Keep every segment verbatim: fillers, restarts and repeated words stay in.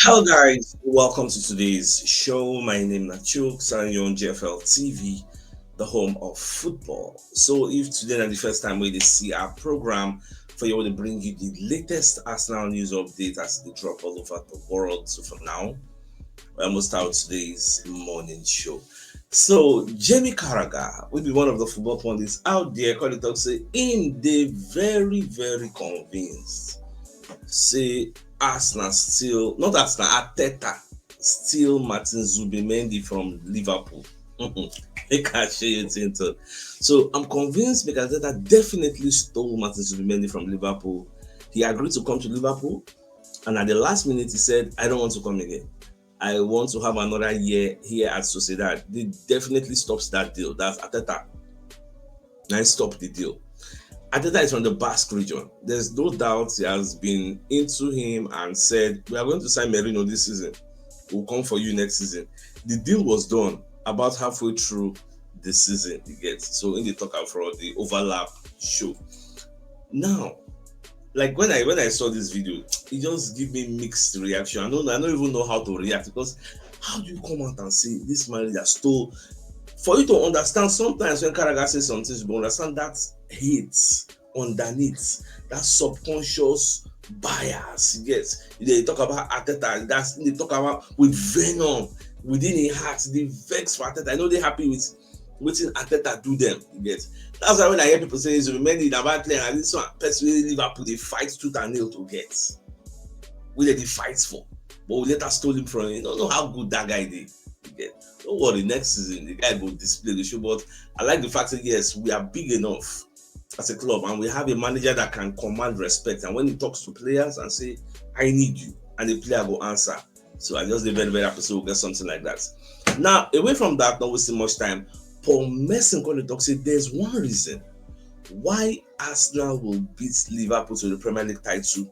Hello, guys. Welcome to today's show. My name is Nachuk Sanyon, G F L T V, the home of football. So, if today is the first time we see our program, for you to bring you the latest Arsenal news update as they drop all over the world. So, for now, we almost out today's morning show. So, Jamie Carragher will be one of the football pundits out there. Call it talk say in the very, very convinced. Say Arsenal still, not Arsenal, Arteta still Martin Zubimendi from Liverpool. Make I show you thing too. So I'm convinced Mikel Arteta definitely stole Martin Zubimendi from Liverpool. He agreed to come to Liverpool, and at the last minute he said, "I don't want to come again. I want to have another year here at Sociedad." They definitely stops that deal. That's Arteta. Now stop the deal. Arteta is from the Basque region. There's no doubt he has been into him and said, "We are going to sign Merino this season. We'll come for you next season." The deal was done about halfway through the season, you get. So in the talk about the overlap show. Now, like when I when I saw this video, it just give me mixed reaction. I don't I don't even know how to react, because how do you come out and say this manager stole? For you to understand, sometimes when Carragher says something, you understand that hate underneath, that subconscious bias. Yes, they talk about Arteta, that's they talk about with venom within his heart. They vex for Arteta. I know they're happy with wetin Arteta do them. You get, that's why when I hear people say it's remaining in a bad player, and this one person wey Liverpool dey fight tooth and nail to get, wey dem dey fight for, but we later stole him from him. You don't know how good that guy dey. You get, don't worry, next season the guy go display the show. But I like the fact that yes, we are big enough as a club, and we have a manager that can command respect. And when he talks to players and say, "I need you," and the player go answer. So I just dey very, very happy. So we'll get something like that. Now, away from that, not wasting much time, Paul Merson going to talk say there's one reason why Arsenal will beat Liverpool to the Premier League title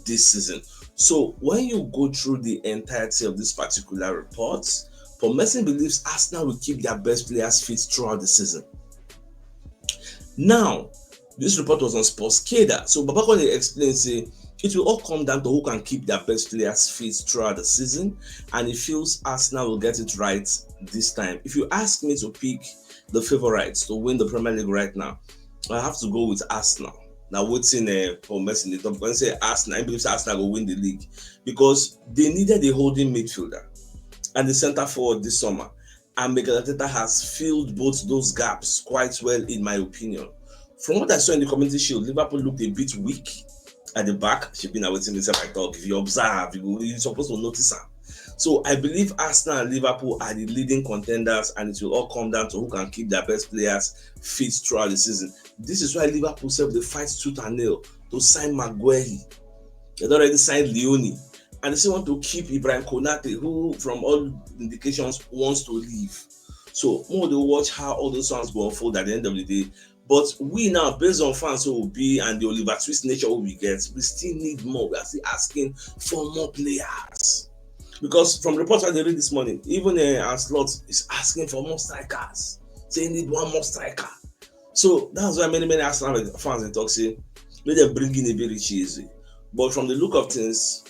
this season. So when you go through the entirety of this particular report, Paul Merson believes Arsenal will keep their best players fit throughout the season. Now, this report was on Sportskeeda. So Baba Kone explained say it will all come down to who can keep their best players fit throughout the season, and he feels Arsenal will get it right this time. If you ask me to pick the favorites to win the Premier League right now, I have to go with Arsenal. Now, what's in uh, for Merson the top? When say Arsenal, I believe Arsenal will win the league because they needed a holding midfielder and the center forward this summer. And Mikel Arteta has filled both those gaps quite well, in my opinion. From what I saw in the Community Shield, Liverpool looked a bit weak at the back. She been awaiting myself, I talk. If you observe, you, you're supposed to notice them. So I believe Arsenal and Liverpool are the leading contenders, and it will all come down to who can keep their best players fit throughout the season. This is why Liverpool self dey fight tooth and nail to sign Maguire. They already signed Leone, and they still want to keep Ibrahim Konate, who, from all indications, wants to leave. So more they watch how all those ones go unfold at the end of the day. But we now, based on fans who will be and the Oliver Twist nature we get, we still need more. We are still asking for more players. Because from reports I dey read this morning, even uh, Anslot is asking for more strikers. Say he need one more striker. So that's why many, many Arsenal fans dey talk say, "Make dem bring in Eberechi Eze." But from the look of things,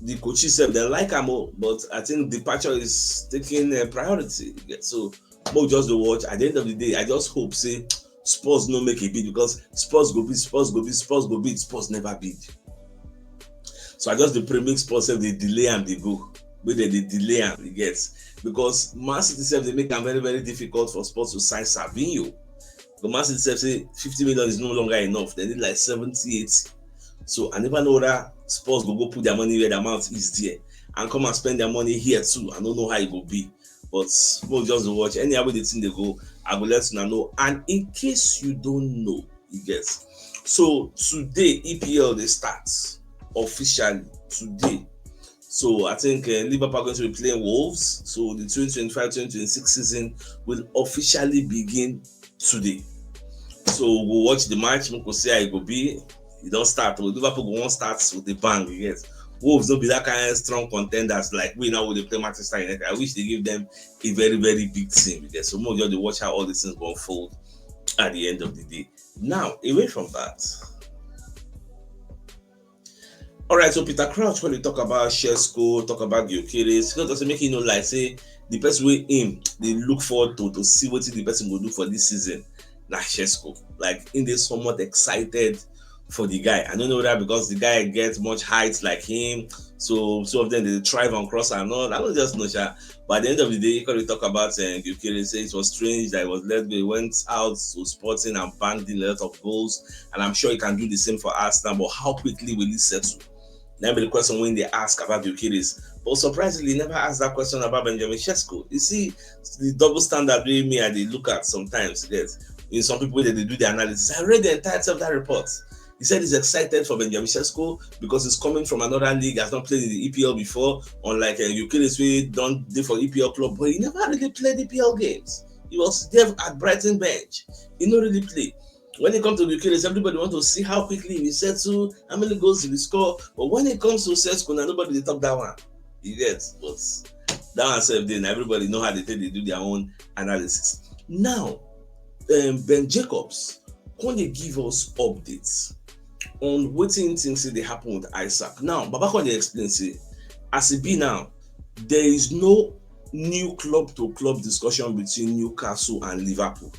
the coaches sef, they like am o, but I think departure is taking uh, priority. You get? So more just the watch. At the end of the day, I just hope say Spurs no make a bid, because Spurs go bid, Spurs go bid, Spurs go bid, Spurs never bid. So I just dey pray make Spurs sef dey delay am dey go. Make dem dey delay am, you get? Because Man City sef dey make am very, very difficult for Spurs to sign Savinho. But Man City sef say fifty million is no longer enough. They need like seventy, eighty. So I never know whether Spurs go go put their money where the amount is there and come and spend their money here too. I don't know how it go be. But we'll just watch. Anyhow wey the thing dey go, I go let una know. And in case you don't know, you get. So today, E P L dey start officially today. So I think uh, Liverpool are going to be playing Wolves. So the twenty twenty-five twenty twenty-six season will officially begin today. So we'll watch the match. Make we see how it go be. E don start. Liverpool go wan start with the bang, you get. Wolves no be that kind of strong contenders like we now wey dey play Manchester United. I wish they give them a very, very big team, you get. So more just dey watch how all these things go unfold at the end of the day. Now, away from that, All right, so Peter Crouch, when they talk about Sesko, talk about Gyökeres, he just make you know, like, say the person wey him dey look forward to to see wetin the person go do for this season, na Sesko. Like, him dey somewhat excited for the guy. I don't know whether because the guy gets much height like him, so some of them dey thrive on cross and all. I don't just know, sha. But at the end of the day, he come dey talk about uh, Gyökeres, say it was strange that he was let go. He went out to Sporting and banged in a lot of goals, and I'm sure he can do the same for Arsenal. But how quickly will he settle? That be the question when they ask about Gyökeres. But surprisingly, he never asked that question about Benjamin Sesko. You see, the double standard wey me I dey look at sometimes. Yes, in some people that they do the analysis. I read the entirety of that report. He said he's excited for Benjamin Sesko because he's coming from another league, has not played in the E P L before, unlike uh, Gyökeres wey don dey for E P L club, but he never really played E P L games. He was there at Brighton bench. He no really play. When it comes to Gyökeres, everybody want to see how quickly he settle, how many goals he will score. But when it comes to Sesko, now nobody dey talk that one. You get, but that one sef dey, na everybody know how they take dey do their own analysis. Now, um, Ben Jacobs come dey give us updates on wetin he think say dey happen with Isak. Now, Baba come dey explain say, as e be now, there is no new club to club discussion between Newcastle and Liverpool.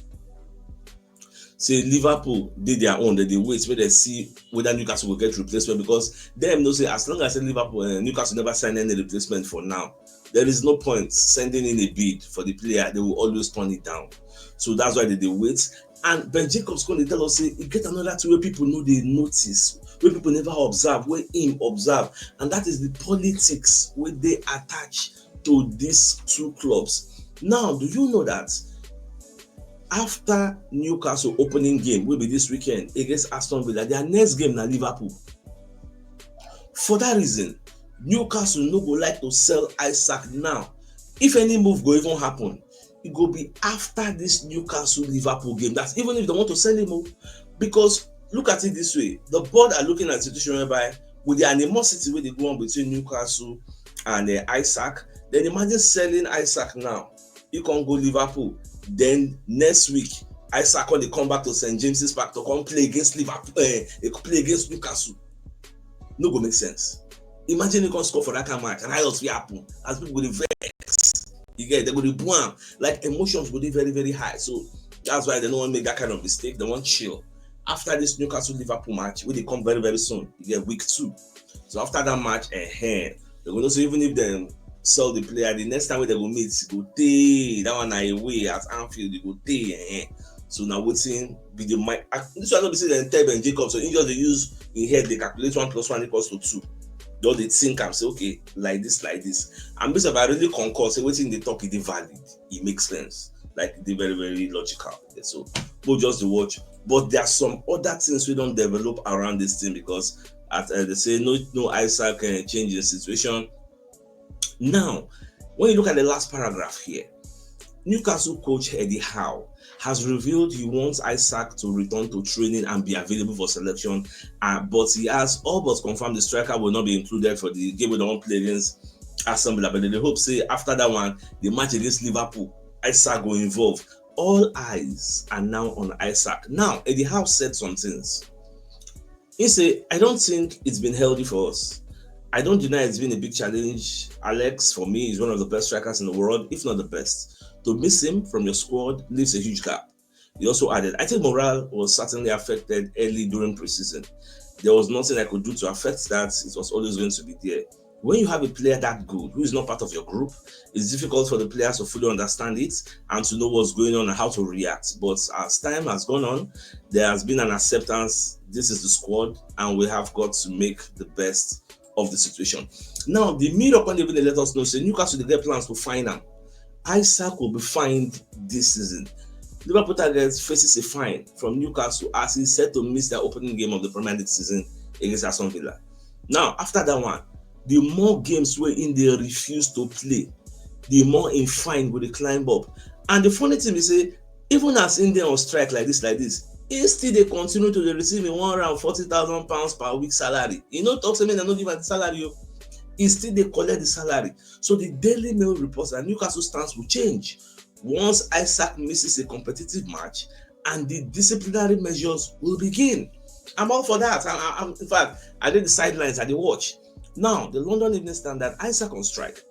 Say Liverpool dey their own, they dey wait make they see whether Newcastle go get replacement, because dem know say as long as say Liverpool, uh, Newcastle never sign any replacement for now, there is no point sending in a bid for the player. They will always turn it down. So that's why they dey wait. And Ben Jacobs come dey tell us say e get another thing wey people no dey notice, wey people never observe, wey him observe, and that is the politics wey dey attached to these two clubs. Now, do you know that after Newcastle opening game, wey be this weekend against Aston Villa, their next game na Liverpool? For that reason, Newcastle no go like to sell Isak now. If any move go even happen, e go be after this Newcastle Liverpool game. That's even if they want to sell him o. Because look at it this way, the board are looking at the situation whereby with the animosity wey dey go on between Newcastle and uh, Isak, then imagine selling Isak now. He can go Liverpool. Then next week, Isak come dey come back to Saint James's Park to come play against Liverpool, uh, play against Newcastle. No go make sense. Imagine he come score for that kind of match, riots will happen as people go dey vex. You get, they go dey boo am. Like, emotions go dey very, very high. So that's why they no wan make that kind of mistake. They wan chill. After this Newcastle Liverpool match, wey dey come very, very soon, you get week two. So after that match, eh, eh, they go know say even if dem sell the player, the next time wey they go meet, e go tey. That one na away at Anfield, e go tey. Eh, eh. So na wetin be the mind. Ah, this one no be say dem tell Ben Jacobs, so he just dey use him head dey calculate one plus one equals to two. Just dey think am say, okay, like this, like this. And based on, I really concur say wetin dey talk, e dey valid, e make sense. Like, e dey very, very logical. So go just dey watch. But there are some other things wey don develop around this thing, because as uh, they say, no, no Isak uh, change the situation. Now, when you look at the last paragraph here, Newcastle coach Eddie Howe has revealed he wants Isak to return to training and be available for selection, uh, but he has all but confirmed the striker will not be included for the game wey dem wan play against Aston Villa. But they dey hope say after that one, the match against Liverpool, Isak go involve. All eyes are now on Isak. Now, Eddie Howe said some things. He said, "I don't think it's been healthy for us. I don't deny it's been a big challenge. Alex, for me, is one of the best strikers in the world, if not the best. To miss him from your squad leaves a huge gap." He also added, "I think morale was certainly affected early during preseason. There was nothing I could do to affect that. It was always going to be there." When you have a player that good who is not part of your group, it's difficult for the players to fully understand it and to know what's going on and how to react. But as time has gone on, there has been an acceptance. This is the squad, and we have got to make the best of the situation. Now, the Mirror come even dey let us know say Newcastle dey get plans to fine am. Isak will be fined this season. Liverpool target faces a fine from Newcastle as he's set to miss their opening game of the Premier League season against Aston Villa. Now, after that one, the more games wey him dey refuse to play, the more him fine go dey climb up. And the funny thing be say, even as him dey on strike like this, like this, he still dey continue to dey receive him one hundred and forty thousand pounds per week salary. He no talk say make dem no give am the salary o. He still dey collect the salary. So the Daily Mail reports that Newcastle stance will change once Isak misses a competitive match, and the disciplinary measures will begin. I'm all for that. I, I, I'm, in fact, I did the sidelines, I did watch. Now, the London Evening Standard, Isaac on strike.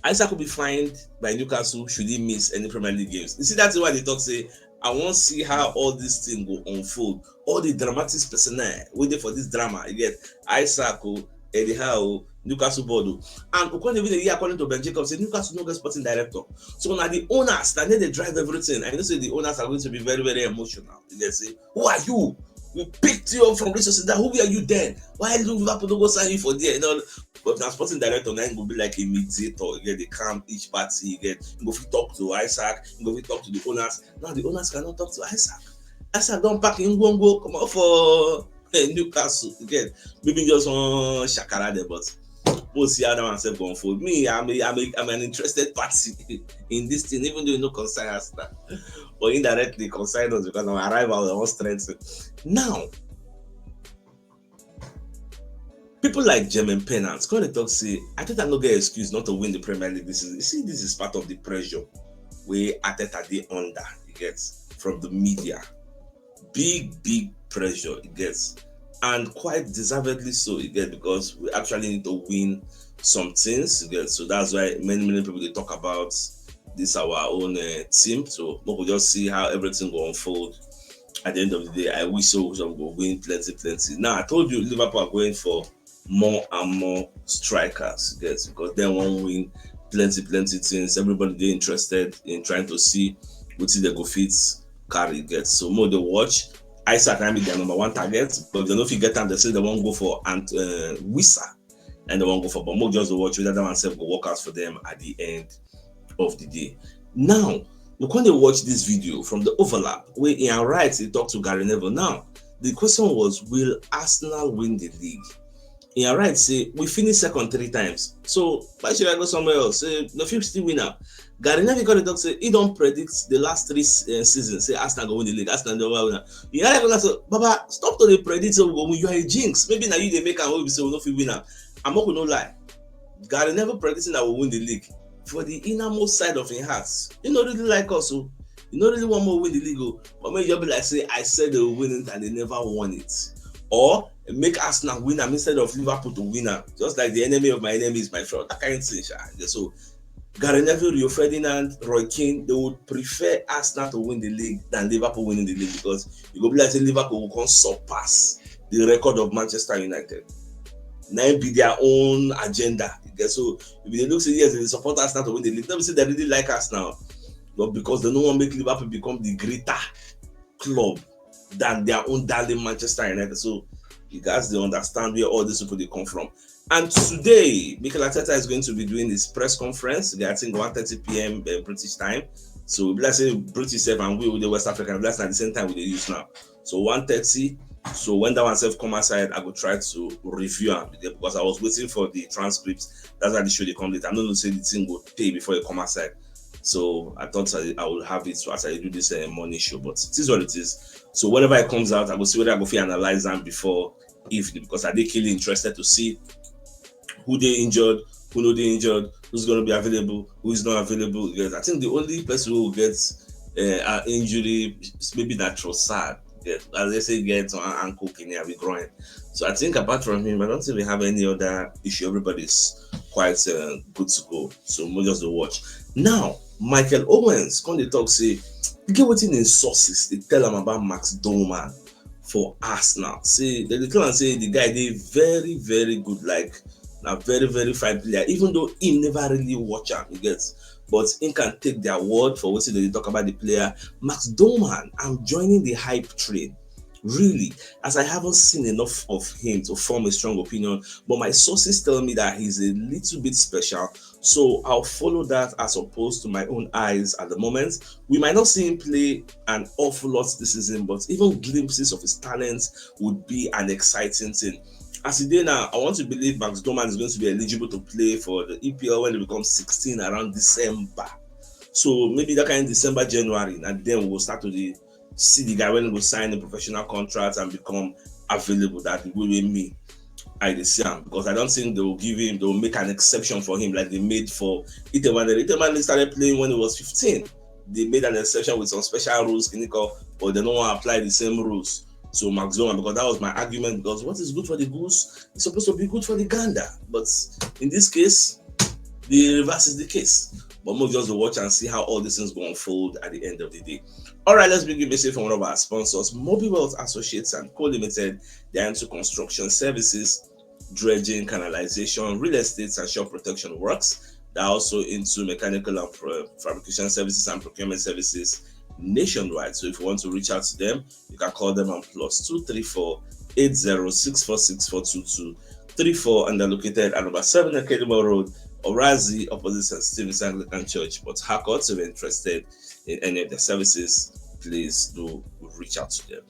Isaac will be fined by Newcastle should he miss any Premier League games. You see, that's why they talk say, I want to see how all this thing will unfold. All the dramatic personnel waiting for this drama. You get Isaac, oh, Eddie Howe, Newcastle board, oh. And according to the year, according to Ben Jacobs, say Newcastle no get sporting director. So now the owners, now they drive everything. I know say the owners are going to be very, very emotional. They say, who are you? We picked you up from Real Sociedad. Who were you then? Why did Liverpool no go sign you for there? You know, but now sporting director now go be like a mediator. You get the calm each party. You get you go fit talk to Isaac. You go fit talk to the owners. Now the owners cannot talk to Isaac. Isaac don't pack in go go come out for eh, Newcastle. You get maybe just one shakara there, but we'll see how that one self go unfold. Me, I'm a, I'm a, I'm an interested party in this thing, even though you know concern us now. But indirectly concern us because our arrival was strengthened. Now, people like German Pennant come dey talk say I think I no get excuse not to win the Premier League this season. You see, this is part of the pressure where Arteta dey under. You get from the media, big big pressure. You get, and quite deservedly so. You get because we actually need to win some things. You get so that's why many many people they talk about this our own uh, team. So we could just see how everything will unfold at the end of the day. I wish so we will win plenty, plenty. Now I told you Liverpool are going for more and more strikers, yes, because they won't win plenty, plenty things. Everybody they interested in trying to see what they go fit carry get. So more they watch. Isaac can be their number one target, but if they don't get time, they say they won't go for and uh, Wissa and they won't go for. But more just watch whether that one self go work out for them at the end of the day. Now, we can watch this video from the overlap where Ian Wright he talked to Gary Neville. Now, the question was, will Arsenal win the league? Ian Wright say we finished second three times. So why should I go somewhere else? Say no fit still win am. Gary Neville got to talk say he don't predict the last three uh, seasons. Say Arsenal go win the league. Arsenal don't win. Ian Wright go say, Baba, stop to the predict so we go win. You are a jinx. Maybe now you they make am hope so we no fit win am. I'm not gonna lie. Gary Neville predicting that we win the league for the innermost side of his heart. You know really like us, so you know really want more win the league. Oh. But when you be like say I said they will win it and they never won it, or make Arsenal win them instead of Liverpool to win them, just like the enemy of my enemy is my friend. That kind of thing, sha. Yeah, so Gary Neville, Rio Ferdinand, Roy Keane, they would prefer Arsenal to win the league than Liverpool winning the league because you go be like say Liverpool will come surpass the record of Manchester United. Now be their own agenda. You get so if they look say yes, they support Arsenal to win the league. Let me say they really like Arsenal, but because they don't want to make Liverpool become the greater club than their own darling Manchester United. So you guys they understand where all these people they come from. And today, Mikel Arteta is going to be doing his press conference. I think one thirty p.m. Uh, British time. So let's say British self and we with the West African, that's at the same time we they use now. So one thirty. So when that one self come aside, I go try to review am because I was waiting for the transcripts. That's why the show they come late. I don't know say the thing go pay before it come aside. So I thought I, I would have it so as I do this uh, morning show, but it is what it is. So whenever it comes out, I go see whether I go fit analyze them before evening because I dey keenly interested to see who they injured, who no they injured, who's going to be available, who is not available. Because I think the only person who will get uh, an injury is maybe that Trossard. Yes, as they say, get on ankle can be growing. So I think apart from him, I don't think we have any other issue. Everybody's quite uh, good to go. So we'll just watch. Now, Michael Owens come dey talk say, you get wetin in sources they tell him about Max Doman for Arsenal. See, they tell him say the guy they very, very good, like a very, very fine player, even though he never really watch him, you get. But he can take their word for what they talk about the player. Max Doman, I'm joining the hype train. Really, as I haven't seen enough of him to form a strong opinion, but my sources tell me that he's a little bit special. So I'll follow that as opposed to my own eyes at the moment. We might not see him play an awful lot this season, but even glimpses of his talents would be an exciting thing. As it is now, I want to believe Max Doman is going to be eligible to play for the E P L when he becomes sixteen around December. So maybe that kind of December, January, and then we'll start to the see the guy when he will sign a professional contract and become available that the way me I dey see am because I don't think they will give him, they will make an exception for him like they made for Ite Nwaneri. Ite Nwaneri started playing when he was fifteen. They made an exception with some special rules, Kiniko, but they don't want to apply the same rules to Max Zomer, because that was my argument, because what is good for the goose is supposed to be good for the gander. But in this case, the reverse is the case. But we'll just watch and see how all these things go unfold at the end of the day. All right, let's begin message from one of our sponsors, Mobile Wealth Associates and Co Limited. They're into construction services, dredging, canalization, real estate, and shore protection works. They're also into mechanical and pro- fabrication services and procurement services nationwide. So if you want to reach out to them, you can call them on plus two three four eight zero six four six four two two three four, and they're located at number seven Academy Road, Orazi, opposite Saint Stephen's Anglican Church, Port Harcourt. So if you're interested in any of their services, please do reach out to them.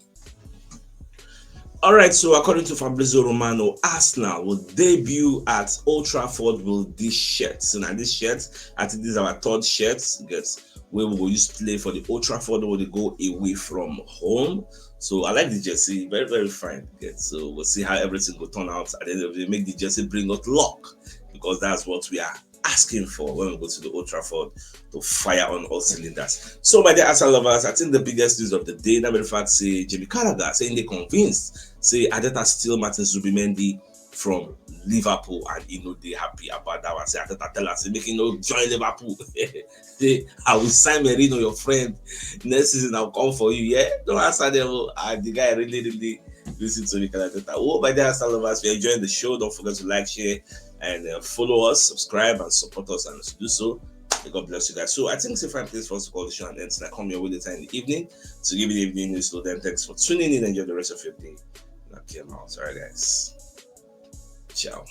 All right, so according to Fabrizio Romano, Arsenal will debut at Old Trafford with this shirt. So now this shirt, I think this is our third shirt. Get where we go use play for the Old Trafford, where they go away from home. So I like the jersey, very, very fine. Get so we'll see how everything will turn out at the end of the day. Make the jersey bring out luck, because that's what we are asking for when we go to the Old Trafford to fire on all cylinders. So, my dear Arsenal lovers, I think the biggest news of the day, that matter of fact, say Jamie Carragher saying they convinced, say Arteta steal Martin Zubimendi from Liverpool, and you know they happy about that one. Say Arteta tell us, say make him no join Liverpool. Say I will sign Merino, your friend. Next season I'll come for you. Yeah, don't answer them. Oh. And the guy really, really listen to me, Arteta. Oh, my dear Arsenal lovers, if you're enjoying the show, don't forget to like, share, and uh, follow us, subscribe, and support us, and to do so. May God bless you guys. So I think it's a fine place for us to call the show and end. So I come your way later in the evening to give you the evening news. So then, thanks for tuning in. Enjoy the rest of your day. Knock him out. All right, guys. Ciao.